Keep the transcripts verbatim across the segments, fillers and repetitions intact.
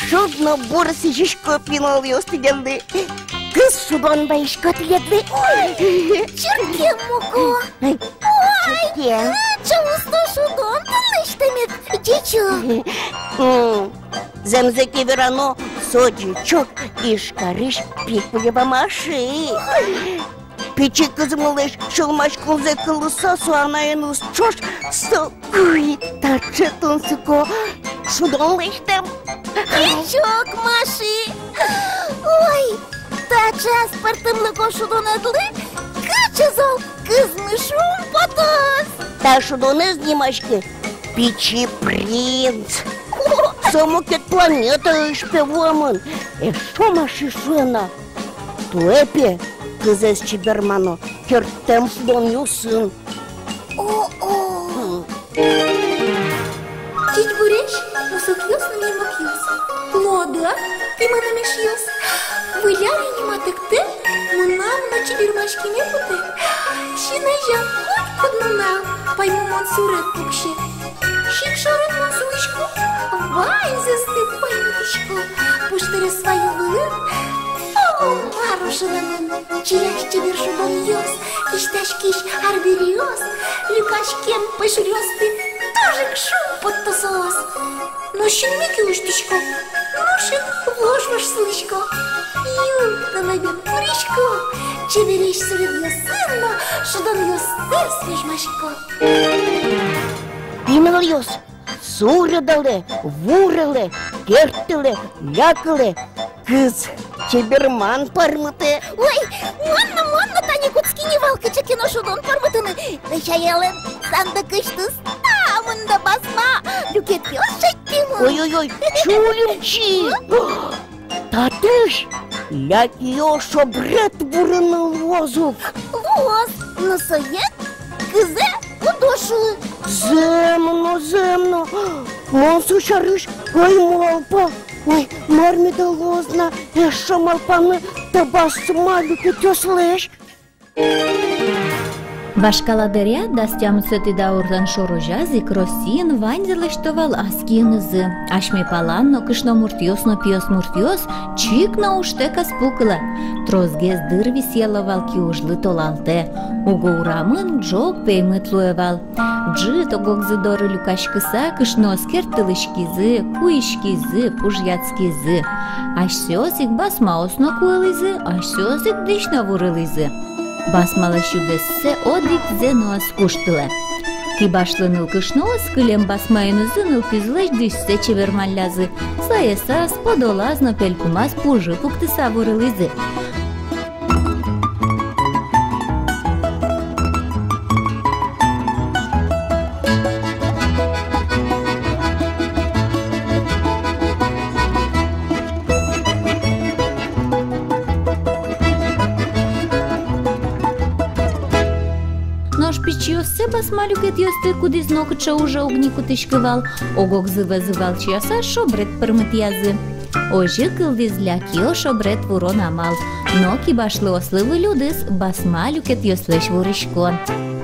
Шудно-бур сӥзисько пиналъёс тӥледлы. Кыз шудон вайисько тӥледлы. Ой, чырткем, муко. Ой, чырткем. Ой, кыӵе усто шудон тон лэсьтэмед, ӟечок. М, зэмзэ ке верано, со ӟечок Ижкарысь Пикулева Маши. Пичи кызмылэсь сюлмаськонзэ кылыса, со анаеныз ӵош со куи таӵе тунсыко шудон лэсьтэм. Ӟечок, Маши! Ой, таӵе аспӧртэмлыко шудонэдлы кыӵе зол кызмы шумпотоз! Та шудонэз нимаське «Пичи принц». О! Со мукет планетаысь, пе, вуэмын. Эшшо Маши шуэ на: туэ, пе, кызэз чебермано керттэм шудонъёсын. О-о! М. Ӟечбуресь, мусокъёс но мимыкъёс! Луоды-а тӥ мыным эшъёс? Выль ар ини матэктэ, мынам но чебермаськеме потэ. Син азям котькуд нунал паймымон суред пуксе. Син шорын мон сылӥсько, ваньзэсты паймытӥсько. Пуштрес ваю вылын оло мар ошылэмын. Чилясь чебер шудонъёс, кисьтаськись арбериос, люкаськем пӧйшуръёсты туж ик шумпотто соос. Нош синме ке усьтӥсько, нош ик вож-вож сылӥсько. Юрттыны бен пырисько, чебересь суредъёсын но шудонъёстэс возьмасько. Пиналъёс, суредалэ, вурылэ, керттылэ, лякылэ, кыз чеберман пӧрмытэ. Ой, мон но, мон но тани кутски ни вал кыӵе ке но шудон пӧрмытыны. Ӧй, ай, ялэм сандыкысьтыз та мында басма люкетъёс шедьтӥмы. Ой-ой-ой, Чулимчи! Татысь лякиё шобрет вурыны луоз ук. Луоз, но сое кызэ уд ошлы. Зэм но, зэм но. Мон со сярысь ӧй малпа. Ой, мар меда луоз на эшшо малпаны та басма люкетъёслэсь? Вашкала дыръя, дас тямысэтӥ даурлэн шорозяз ик, Россиын ваньзэ лэсьто вал ас киынызы. Асьме палан но кышномуртъёс но пиосмуртъёс чик но ужтэк ӧз пукылэ. Тросгес дыр висъяло вал киужлы толалтэ. Уго урамын ӝог пеймыт луэ вал. Ӝыт ог-огзы доры люкаськыса, кышноос керттылӥськизы, куиськизы, пужъятскизы. Асьсэос ик басмаос но куылӥзы, асьсэос ик дӥсь но вурылӥзы. Басмалэсь юдэссэ одӥгзэ но ӧз куштылэ. Кибашлы нылкышноос кылем басмаенызы нылпизлэсь дӥсьсэ чебермаллязы, саесаз, подолаз но пельпумаз пужы пуктыса вурылӥзы. Нош пичиоссэ басма люкетъёсты, кудӥз нокыӵе уже уг ни кутӥськы вал, ог-огзы вӧзы валчияса шобрет пӧрмытъязы. Озьы кылдӥз лякиё шобрет вурон амал. Но кибашлыослы выль удыс — басма люкетъёслэсь вуриськон.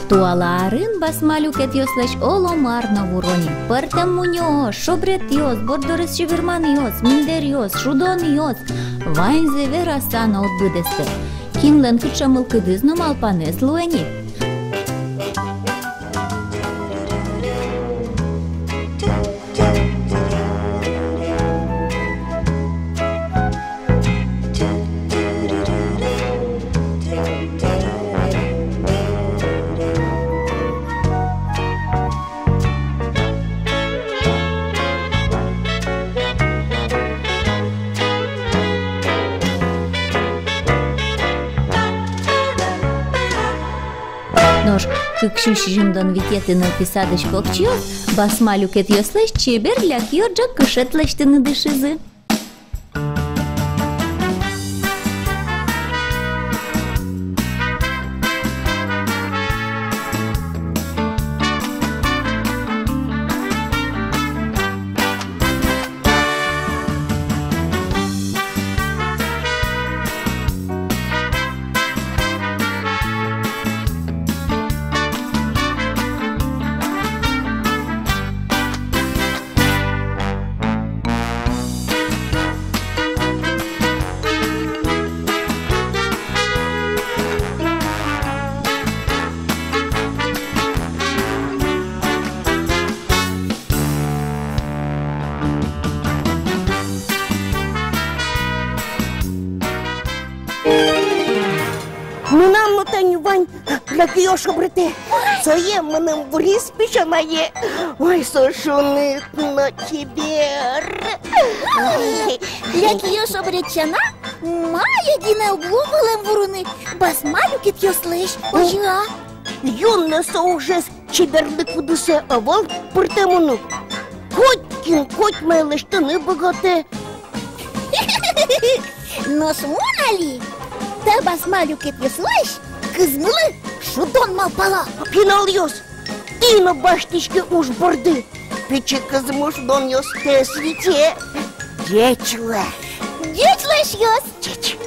Туала арын басма люкетъёслэсь оло мар но вуро ни: пӧртэм мунёос, шобретъёс, борддорез чеберманъёс, миндэръёс, шудонъёс. Ваньзэ вераса но уд быдэсты. Кинлэн кыӵе мылкыдыз но малпанэз луэ ни. Нош кык сю сизьымдон витетӥ нылпи садысь покчиос басма люкетъёслэсь чебер лякиё ӝӧккышет лэсьтыны дышизы. киё шобретэ. Сое мыным вуриз песянае. Ой, со шуныт но чебер. Ой, ля киё шобрет сяна, мае гинэ уг луы вылэм вурыны басма люкетъёслэсь, озьы-а? Юнме со ужез чеберлык удысэ ӧвӧл пыртэмын ук. Котькин котьмае лэсьтыны быгатэ. Нош мон али та басма люкетъёслэсь кызмылы шудон малпало. Пиналъёс, тӥ но басьтӥське уж борды. Пичи кызмы шудонъёстэс вите. Ӟеч луэ. Ӟеч луэ, эшъёс. Ӟеч.